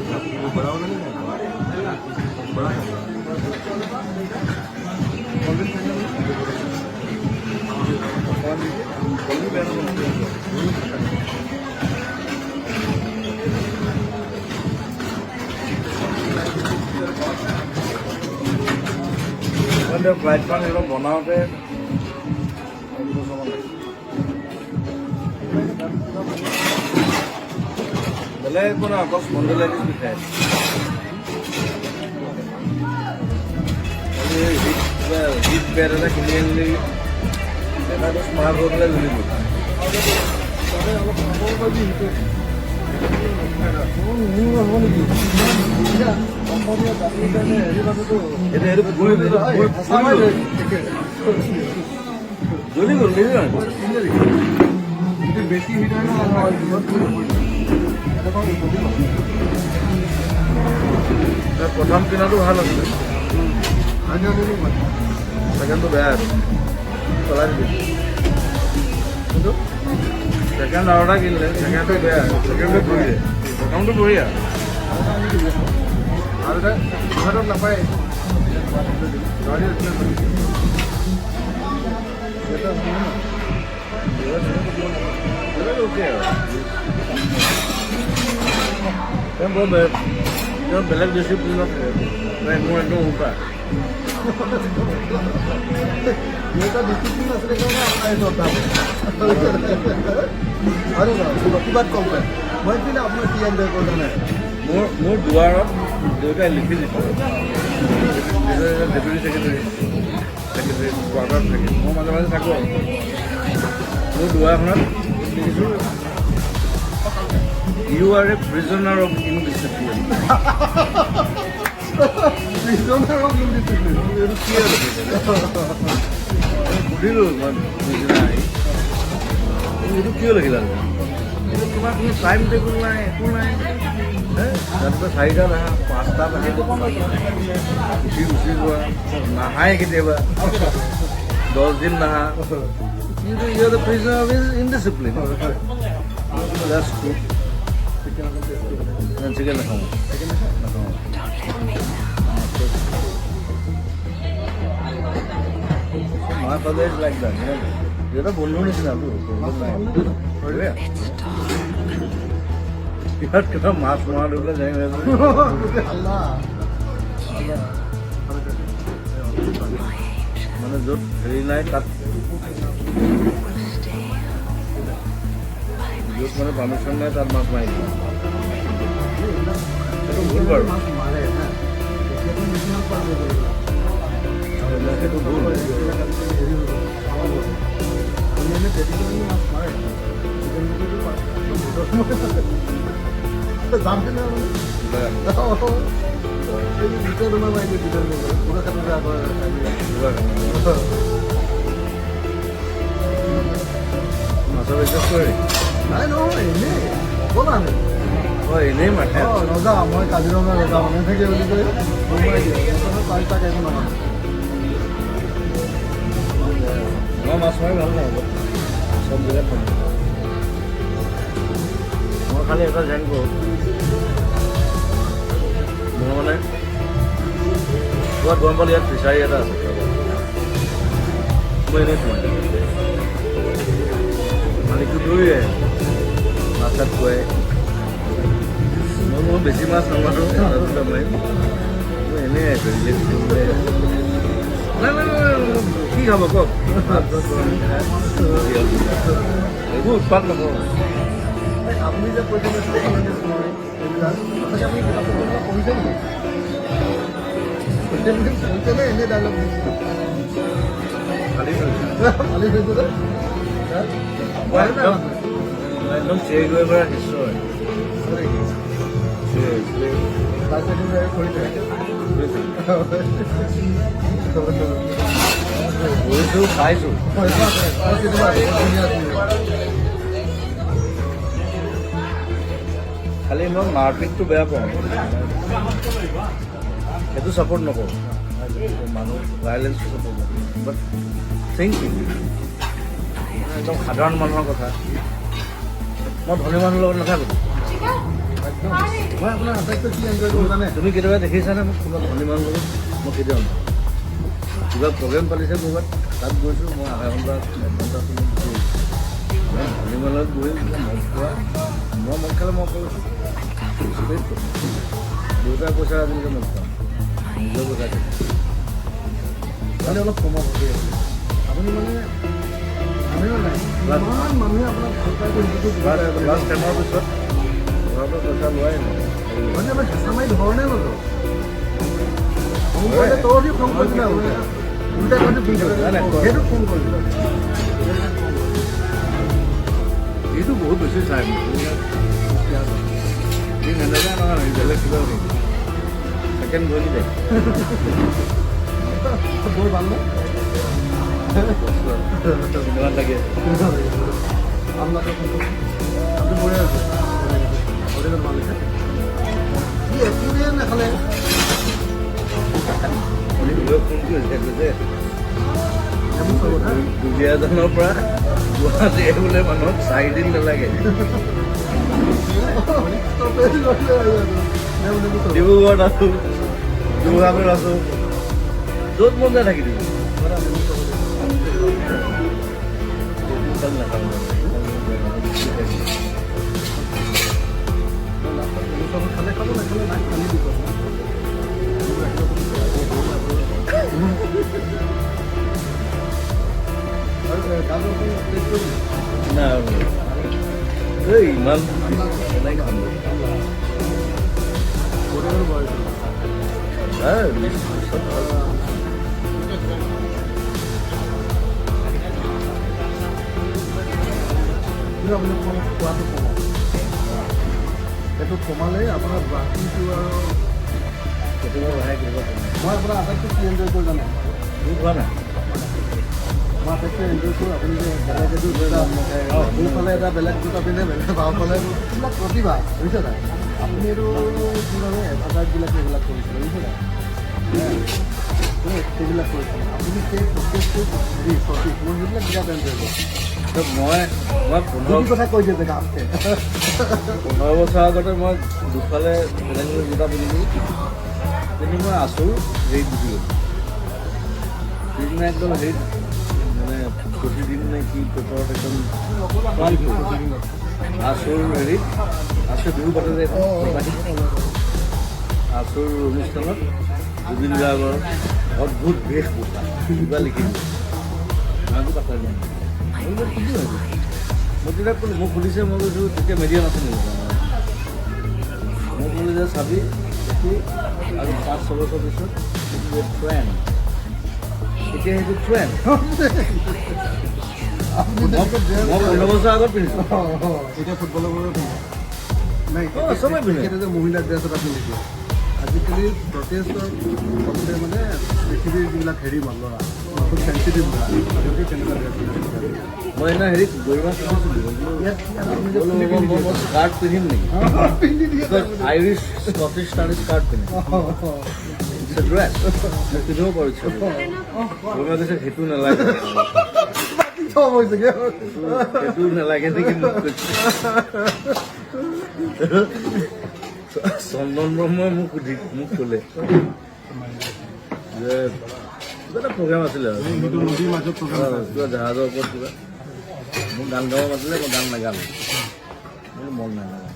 वो बड़ा वाला नहीं है, बड़ा है। কলমি বেয়া নহয়। ফ্লাইটখন এইবিলাক বনাওঁতে 1 বছৰমান লাগিছে। বেলেগ একো নহয়, অকল স্পণ্ডেলাইটিছ বিষায়। খালি এই হিট, কিবা হিট পেড এটা কিনি আনিলে এটা স্মাৰ্ট হৈ পেলাই জ্বলি গ'ল। তাতে অলপ খাবও পাৰিবি সেইটো হ'ব নেকি? এতিয়া অসমীয়া জাতিৰ কাৰণে হেৰি মানুহটো। এইটো পুৰি গ'ল, জ্বলি গ'ল, দেখিছা নাই? এইটো বেছি হিট হয় নহয়, এনেকুৱা জ্বলি গ'ল। তাৰ প্ৰথম কিনাটো ভাল আছিলে। ছেকেণ্ডটো বেয়া আৰু চলাই দিবি। কিন্তু ছেকেণ্ড আৰু এটা কিনিলে, ছেকেণ্ডটো বেয়া, ছেকেণ্ডটো বঢ়িয়া, প্ৰথমটো বঢ়িয়া। আৰু এটা যোৰহাটত নাপায়। গুৱাহাটীত। এটা ন। অ'কে আৰু তেওঁ বৰ তেওঁ বেলেগ ডিচিপ্লিনত থাকে। নাই, মোৰ একদম উল্টা। দেউতা ডিচিপ্লিন আছিলে কাৰণে আপোনাৰ এইটো অভ্যাস হয় নহয়? কিবাত কম পায় মই কিন্তু আপোনাৰ কি এনজয় কৰোঁ জানে? মোৰ দুৱাৰত দেউতাই লিখি দিছে। ডেপুটি ছেক্ৰেটাৰী কোৱাৰ্টাৰত থাকে, মই মাজে মাজে থাকোঁ। আৰু মোৰ দুৱাৰখনত লিখিছোঁ, "You are a prisoner of indiscipline." Prisoner of indiscipline. এইটো কি আৰু লিখিছে? সুধিলোঁ মই পিছদিনা আহি, এইটো কিয় লিখিলা তুমি? এইটো তোমাৰ কোনো টাইম টেবুল নাই, একো নাই হে। ৰাতিপুৱা 4টাত আহা, 5টাত আহা, উঠি গুচি যোৱা, নাহাই, কেতিয়াবা 10 দিন নাহা। কিন্তু you are the prisoner of indiscipline. That's true. Chicken নাখাওঁ, নাখাওঁ। Don't let me down. My father is like that. দেউতা বন্ধুৰ নিচিনাতো, problem নাই। বঢ়িয়া। It's dark. ইয়াত কিবা মাছ মৰা ধৰিবলৈ যায়। আল্লাহ। You, my angel, মানে য'ত হেৰি নাই তাত will stay by my য'ত মানে পাৰ্মিশ্যন নাই তাত মাছ মাৰি দিয়ে। সেইটো ভুল বাৰু। মাছ মাৰে হা, তেতিয়াতো নেশ্যনেল পাৰ্ক হৈ গ'ল। সেইটো ভুল। হেৰি হৈ গ'ল। আমি এনে ট্ৰেডিশ্যনেলি মাছ মাৰে। যাম কেনে মানে এই ভিতৰত সোমাই মাৰি দিয়ে, ভিতৰত পুৰা খাটো বেয়া কৰে। মাছৰ বিজনেছ কৰে? নাই, নহয়, এনেই অকল আনে। অঁ, এনেই মাৰে। অঁ, ৰজা, মই কাজিৰঙা ৰজা মানে থাকে বুলি কৈ সোমাই দিয়ে। তাক তাক একো নহয়। মই মাছ মাৰি ভাল নাপাওঁ, চব জেগাত পাম। মই খালি এটা জেং কৰোঁ। মোৰ মানে ক'ৰবাত গম পালোঁ ইয়াত ফিচাৰী এটা আছে, মই এনেই সোমাই দিওঁ। মালিকটো দৌৰি আহে, মাছ তাত খুৱাই। মই বেছি মাছ নামাৰোঁ, এটা দুটা মাৰিম। মই এনেই আহিছোঁ ৰিলেক্স কৰিবলৈ। নাই নাই নাই, কি খাব কওক? ভাত চাত বনাই খাই একো উৎপাত নকৰোঁ। এই আপুনি যে কৈছিলে মই এইবিলাক সঁচাকৈ আপুনি কিতাপ পত্ৰবিলাক পঢ়িছে নেকি? পঢ়িছে নে এনেই ডাইলগ দিছে? খালি থৈছোঁ। ভালেই হৈছে যে। মই একদম চে গুৱেভাৰাৰ শিষ্য হয়। চে তাৰপিছত কৰিছে। পঢ়িছোঁ, পাইছোঁ। ধুনীয়া আছিলে। খালি মই মাৰপিটটো বেয়া পাওঁ, সেইটো ছাপৰ্ট নকৰোঁ। মানুহ ভাইলেঞ্চটো ছাপৰ্ট নকৰোঁ, বাট থিংকিং একদম সাধাৰণ মানুহৰ কথা। মই ধনী মানুহৰ লগত নাথাকোঁ। একদম। মই আপোনাৰ আটাইতকৈ কি এনজয় কৰোঁ জানে? তুমি কেতিয়াবা দেখিছানে মোক কোনোবা ধনী মানুহৰ লগত? মই কেতিয়াও নাযাওঁ। কিবা প্ৰগ্ৰেম পাতিছে ক'ৰবাত, তাত গৈছোঁ মই আধা ঘণ্টা এক ঘণ্টা সময় গুচি আহিছোঁ। মই ধনী মানুহৰ লগত বহি মদ খোৱা, মই মদ খালে মই কৰিছোঁ। দেউতাৰ পইচা আজিলৈকে মদ খোৱা নাই। নিজৰ পইচা খাইছোঁ। খালি অলপ কমাব দেই আপুনি। আপুনি মানে মানুহে নাই, ইমান মানুহে আপোনাক ভাল পায়, সেইটো বুজি পায় আপুনি। ক্লাছ 10ৰ পিছত ঘৰৰ পৰা পইচা লোৱাই নাই। মানে আমাৰ হেঁচা মাৰি ধৰণে নধৰ। খং কৰিলে তই খং কৰিবি না, উল্টাই উল্টাই তহঁতি ফোন কৰিবি। নাই, নাই, সেইটো ফোন কৰিবি। এইটো বহুত বেছি চাই মোক। সি মেনেজাৰ নহয়, সি বেলেগ কিবা হেৰি ছেকেণ্ড ধৰি যায়। বৰ ভাল নে? চিনেমাত লাগে। আমলাটো ফোন কৰিছোঁ। আপুনি বঢ়িয়া আছে, হোটেলত ভাল হৈছে। সি একোৱে নাখালে। মোক ফোন কৰিছে, কৈছে নেমু চৰবত হা। দুলীয়াজানৰ পৰা গুৱাহাটী আহিবলৈ মানুহক 4 দিন নালাগে। নেমু নেমু চৰবত। ডিব্ৰুগড়ত আছো, যোৰহাটত আছো, য'ত মন যায় থাকি দিব। নেমু চৰবত। নাখাওঁ। নেমু চৰবত খালে খাব, নাখালে নাই, পানী দিব। আৰু গাজৰটো টেষ্ট কৰিবি। নাই, এই ইমান কেনেকৈ খাম? গোটেইটো বনাইছোঁ। হা, চব ভাল। কিন্তু আপুনি অকণমান খোৱাটো কমাওক। সেইটো কমালেই আপোনাৰ বাকীটো আৰু কেতিয়াবা বঢ়াই, কেতিয়াবা কমাই। মই আপোনাৰ আটাইতকৈ কি এনজয় কৰোঁ জানে? তুমি খোৱা নাই? মই আটাইতকৈ এনজয় কৰোঁ আপুনি যে বেলেগ এযোৰ জোতা, সোঁফালে এটা বেলেগ জোতা পিন্ধে, বেলেগ বাওঁফালে, এইবিলাক প্ৰতিভা, বুজিছে নাই? আপুনি এইটো কি ভাবে, এডভাৰটাইজবিলাক এইবিলাক কৰিছিলে, বুজিছে নাই? সেইবিলাক কৰিছিলে আপুনি, সেই প্ৰচেছটো হেৰি সঠিক। মই সেইবিলাক বিৰাট এনজয় কৰোঁ। মই মই 15 যি কথা কৈ দিয়ে যে গাঁৱতে 15 বছৰ আগতে মই দুফালে বেলেগ বেলেগ জোতা পিন্ধিলোঁ, পিন্ধি মই আছোঁ হেৰিত গুচি গ'লোঁ। সেইদিনা একদম হেৰিত মানে প্ৰতিদিন নে কি পেপাৰত একদম আছুৰ হেৰিত, আছুৰ বিহু পাতে যে, আছুৰ অনুষ্ঠানত জুবিন গাৰ্গৰ অদ্ভুত বেশভূষা কিবা লিখি দিলে। আমাকো পাত্তা দিয়া নাই। মই বোলো, কি হৈছে? মই তেতিয়া ক'লো, মোক সুধিছে, মই কৈছোঁ, তেতিয়া মিডিয়া নাছিল নেকি? মই ক'লো যে চাবি, এইটো আৰু 5-6 বছৰ পিছত এইটো ট্ৰেণ্ড। এতিয়া সেইটো ট্ৰেণ্ড। আপুনি যেনেকৈ dress মই 15 বছৰ আগত পিন্ধিছোঁ। এতিয়া ফুটবলাৰবোৰে পিন্ধে নাই? চবেই পিন্ধে। তেখেতে যে মহিলা ড্ৰেছ এটা পিন্ধিছে, আজিকালি প্ৰটেষ্টৰ সকলোৱে মানে পৃথিৱীৰ যিবিলাক হেৰি মানুহ, ল'ৰা, খুব চেঞ্চিটিভ ল'ৰা, তেওঁলোকে তেনেকুৱা ড্ৰেছ পিন্ধে। মই সেইদিনা হেৰিত গৰিমা সুধিছিলোঁ। ইয়াত ইয়াত আপুনি যে বোলো, ফুলি পিন্ধি মই দিয়ে। স্কাৰ্ট পিন্ধিম নেকি? পিন্ধি দিয়ে। আইৰিছ স্কটিছ টাৰিছ স্কাৰ্ট পিন্ধে। It's a dress. মই পিন্ধিব পাৰোঁ ইচ্ছা কৰিলে। গৰিমা কৈছে, সেইটো নালাগে। বাকী চব হৈছেগে। সেইটো নালাগে নেকি মোক কৈছে। চন্দন ব্ৰহ্মই মোক সুধি মোক ক'লে যে কিবা এটা প্ৰগ্ৰেম আছিলে আৰু সেইটো নদীৰ মাজত প্ৰগ্ৰাম। কিবা জাহাজৰ ওপৰত কিবা, মোক গান গাব মাতিলে, মই গান নাগালোঁ। মোৰ মন নাই নাগাওঁ।